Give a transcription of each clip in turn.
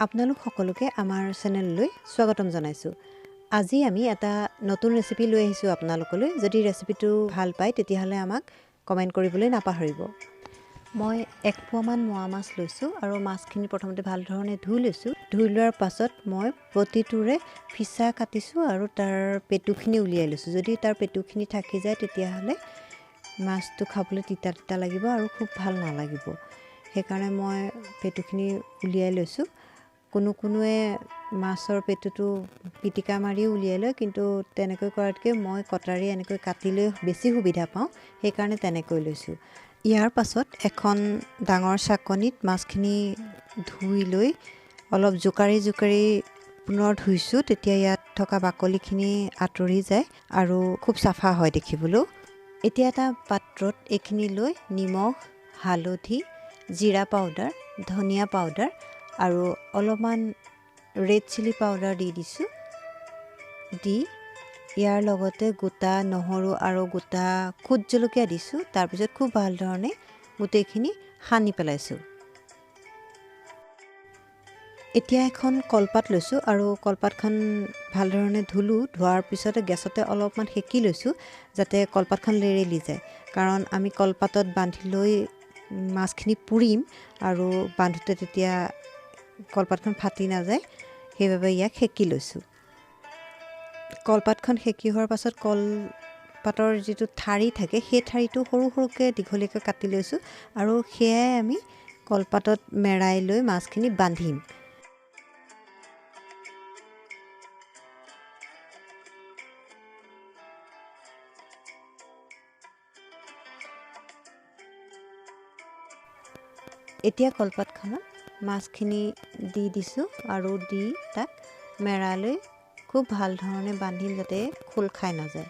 আপোনালোক সকলোকে আমাৰ চেনেললৈ স্বাগতম জনাইছোঁ। আজি আমি এটা নতুন ৰেচিপি লৈ আহিছোঁ আপোনালোকলৈ। যদি ৰেচিপিটো ভাল পায় তেতিয়াহ'লে আমাক কমেণ্ট কৰিবলৈ নাপাহৰিব। মই এক পোৱামান মোৱা মাছ লৈছোঁ আৰু মাছখিনি প্ৰথমতে ভাল ধৰণে ধুই লৈছোঁ। ধুই লোৱাৰ পাছত মই প্ৰতিটোৰে ফিচা কাটিছোঁ আৰু তাৰ পেটুখিনি উলিয়াই লৈছোঁ। যদি তাৰ পেটুখিনি থাকি যায় তেতিয়াহ'লে মাছটো খাবলৈ তিতা তিতা লাগিব আৰু খুব ভাল নালাগিব, সেইকাৰণে মই পেটুখিনি উলিয়াই লৈছোঁ। কোনো কোনোৱে মাছৰ পেটুটো পিটিকা মাৰিও উলিয়াই লয়, কিন্তু তেনেকৈ কৰাতকৈ মই কটাৰী এনেকৈ কাটি লৈ বেছি সুবিধা পাওঁ, সেইকাৰণে তেনেকৈ লৈছোঁ। ইয়াৰ পাছত এখন ডাঙৰ চাকনিত মাছখিনি ধুই লৈ অলপ জোকাৰি জোকাৰি পুনৰ ধুইছোঁ, তেতিয়া ইয়াত থকা বাকলিখিনি আঁতৰি যায় আৰু খুব চাফা হয় দেখিবলৈও। এতিয়া এটা পাত্ৰত এইখিনি লৈ নিমখ, হালধি, জিৰা পাউডাৰ, ধনিয়া পাউডাৰ আৰু অলপমান ৰেড চিলি পাউডাৰ দি দিছোঁ। দি ইয়াৰ লগতে গোটা নহৰু আৰু গোটা খুদ জলকীয়া দিছোঁ। তাৰপিছত খুব ভাল ধৰণে গোটেইখিনি সানি পেলাইছোঁ। এতিয়া এখন কলপাত লৈছোঁ আৰু কলপাতখন ভাল ধৰণে ধুলোঁ। ধোৱাৰ পিছতে গেছতে অলপমান সেকি লৈছোঁ যাতে কলপাতখন লেৰেলি যায়, কাৰণ আমি কলপাতত বান্ধি লৈ মাছখিনি পুৰিম আৰু বান্ধোতে তেতিয়া কলপাতখন ফাটি নাযায়, সেইবাবে ইয়াক সেকি লৈছোঁ। কলপাতখন সেকি হোৱাৰ পাছত কলপাতৰ যিটো ঠাৰি থাকে সেই ঠাৰিটো সৰু সৰুকৈ দীঘলীয়াকৈ কাটি লৈছোঁ আৰু সেয়াই আমি কলপাতত মেৰাই লৈ মাছখিনি বান্ধিম। এতিয়া কলপাতখনত মাছখিনি দি দিছোঁ আৰু দি তাক মেৰাই খুব ভাল ধৰণে বান্ধিম যাতে খোল খাই নাযায়।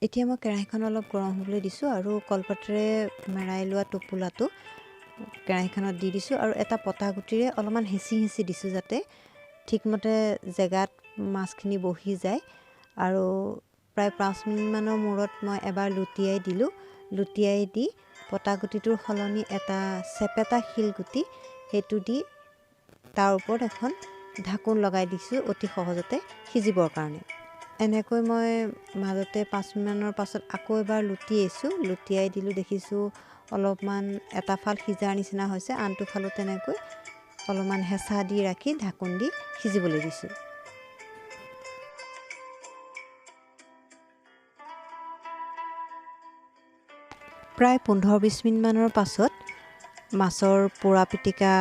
এতিয়া মই কেৰাহীখন অলপ গৰম হ'বলৈ দিছোঁ আৰু কলপাতেৰে মেৰাই লোৱা টোপোলাটো কেৰাহীখনত দি দিছোঁ আৰু এটা পতা গুটিৰে অলপমান হেঁচি হেঁচি দিছোঁ যাতে ঠিকমতে জেগাত মাছখিনি বহি যায়। আৰু প্ৰায় 5 মিনিটমানৰ মূৰত মই এবাৰ লুটিয়াই দিলোঁ। লুটিয়াই দি পতা গুটিটোৰ সলনি এটা চেপেটা শিলগুটি সেইটো দি তাৰ ওপৰত এখন ঢাকোন লগাই দিছোঁ অতি সহজতে সিজিবৰ কাৰণে। এনেকৈ মই মাজতে 5 মিনিটমানৰ পাছত আকৌ এবাৰ লুটিয়াইছোঁ। লুটিয়াই দিলোঁ, দেখিছোঁ অলপমান এটা ফাল সিজাৰ নিচিনা হৈছে, আনটো ফালো তেনেকৈ অলপমান হেঁচা দি ৰাখি ঢাকোন দি সিজিবলৈ দিছোঁ। প্ৰায় 15-20 মিনিটমানৰ পাছত মাছৰ পোৰা পিটিকা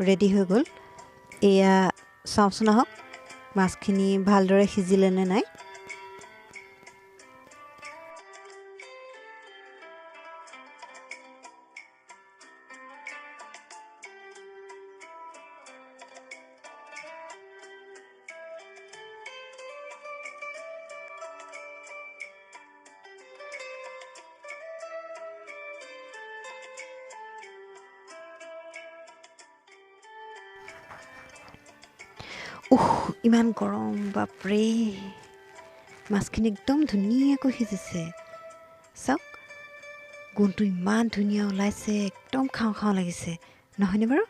ৰেডি হৈ গ'ল। এয়া চাওঁচোন আহক মাছখিনি ভালদৰে সিজিলে নে নাই। উহ, ইমান গৰম, বাপৰে! মাছখিনি একদম ধুনীয়াকৈ সিজিছে। চাওক, গোন্ধটো ইমান ধুনীয়া ওলাইছে, একদম খাওঁ খাওঁ লাগিছে নহয়নে বাৰু?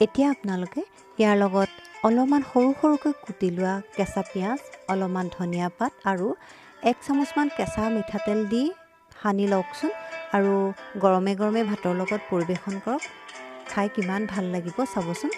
এতিয়া আপোনালোকে ইয়াৰ লগত অলপমান সৰু সৰুকৈ কুটি লোৱা কেঁচা পিঁয়াজ, অলপমান ধনিয়া পাত আৰু 1 চামুচমান কেঁচা মিঠাতেল দি সানি লওকচোন আৰু গৰমে গৰমে ভাতৰ লগত পৰিৱেশন কৰক। খাই কিমান ভাল লাগিব চাবচোন।